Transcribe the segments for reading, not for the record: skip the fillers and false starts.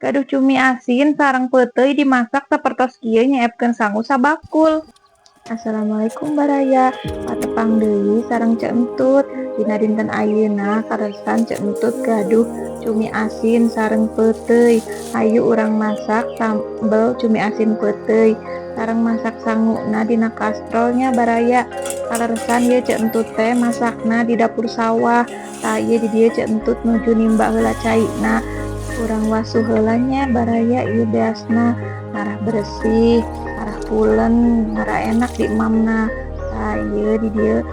Gaduh cumi asin sareng peuteuy dimasak sapertos kieu nyeepkeun sangu sabakul. Assalamualaikum, baraya, patepang deui sareng Ceu Entut. Dina dinten ayeuna kaleresan Ceu Entut gaduh cumi asin sareng peuteuy. Hayu urang masak sambel cumi asin peuteuy sareng masak sanguna dina kastrol nya, baraya. Kaleresan ieu Ceu Entut teh masakna di dapur sawah. Tah, ieu di dieu Ceu Entut nuju nimba heula caina. Urang wasuh heula nya, baraya, ieu beasna ngarah beresih, ngarah pulen, ngarah enak diemamna. Tah, ieu di dieu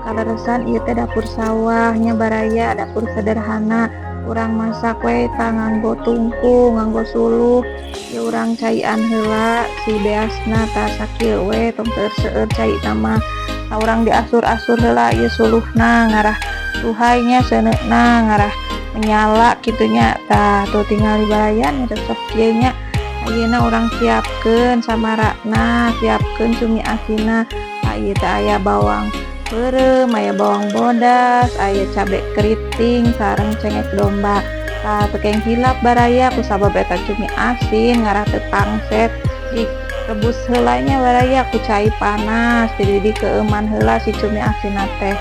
kaleresan ieu teh dapur sawah nya, baraya, dapur sederhana. Urang masak we tah nganggo tungku, nganggo suluh. Ieu urang caian heula si beasna. Tah, sakieu we, tong seueur-seueur caina mah. Tah, urang diasur-asur heula ieu suluhna ngarah tuhay nya, seuneuna ngarah menyala kitu nya. Tah, tuh tingali, baraya, nu sok kieu nya. Ayeuna urang siapkeun samarana, siapkeun cumi asinna. Tah, ieu teh aya bawang beureum, aya bawang bodas, aya cabe keriting sareng cengek domba. Tah, teu kenging hilap, baraya, kusabab eta cumi asin ngarah teu pangset, direbus heula nya, baraya, ku cai panas jadi dikeueuman heula si cumi asinna teh.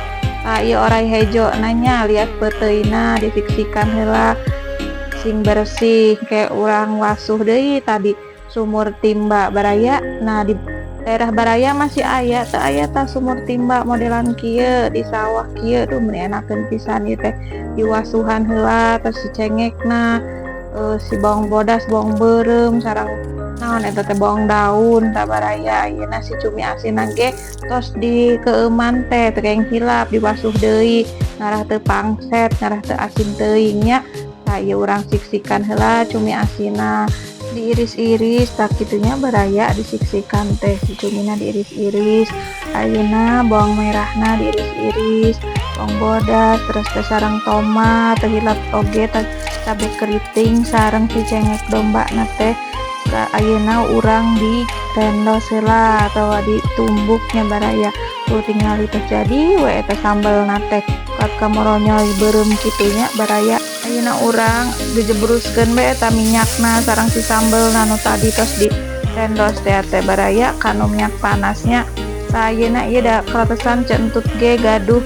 Tah, ieu orai hejo na nya alias peuteuyna disiksikan heula sing bersih. Ke urang wasuh deui tadi sumur timba, baraya. Nah, di daerah baraya masih aya teu aya tah sumur timba modelan kieu di sawah kieu? Duh, meuni enakeun pisan ieu teh. Diwasuhan heula terus si cengekna, si bawang bodas, bawang beureum, sareng naon eta teh, bawang daun. Tah, baraya, ayeuna si cumi asinna ge tos dikeueuman teh. Teu kenging hilap diwasuh deui ngarah teu pangset, ngarah teu asin teuing nya. Tah, ieu urang siksikan heula cumi asinna, diiris-iris. Tah, kitu nya, baraya, disiksikan teh si cumina diiris-iris. Ayeuna bawang merahna diiris-iris, bawang bodas, terus teh sareng tomat. Teu hilap oge cabe keriting sareng si cengek domba na teh. Ayeuna urang di tendos heula atawa ditumbuk nya, baraya. Tuh, tingali, tos jadi we eta sambelna teh, kuat kamoronyoy beureum kitu nya, baraya. Ayeuna urang dijebruskeun bae eta minyakna sareng si sambelna nu tadi tos di tendos teh teh, baraya, kanu minyak panasnya. Tah, ayeuna ieu da kaleresan Ceu Entut ge gaduh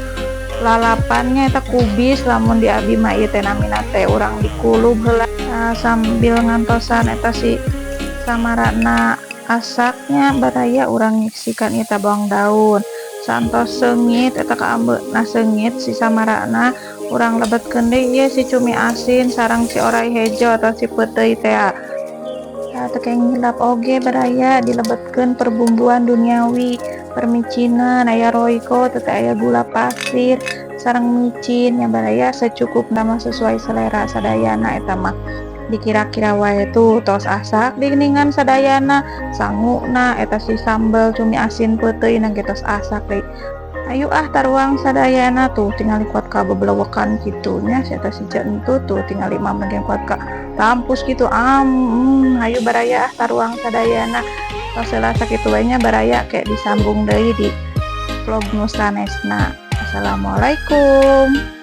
lalapannya eta kubis, lamun di abi mah ieu teh namina teh. Urang dikulub heula sambil ngantosan eta si samarana asaknya, baraya. Urang nyiksikan eta bawang daun santos seungit eta kaambeuna seungit si samarana. Urang lebetkeun deui ieu si cumi asin sareng si orai hejo atau si peuteuy tea. Tah, teu kenging hilap oge, baraya, dilebetkeun perbumbuan duniawi, permicinan, aya Royco teh, aya gula pasir sareng micin ya, baraya, secukupna mah, sesuai selera sadayana eta mah, dikira-kira wae. Tuh, tos asak geuningan sadayana sanguna. Eta si sambel cumi asin peuteuy ge tos asak deui. Ayo ah, taruang sadayana. Tuh, tingali kuat ka bebelewekan kitu nya si eta si Entut. Tuh, tingali mama ge kuat ka tampus kitu am. Ayo, baraya, ah, taruang sadayana. Tos heula sakitu we nya, baraya, ke disambung deui di vlog nu sanesna. Assalamualaikum.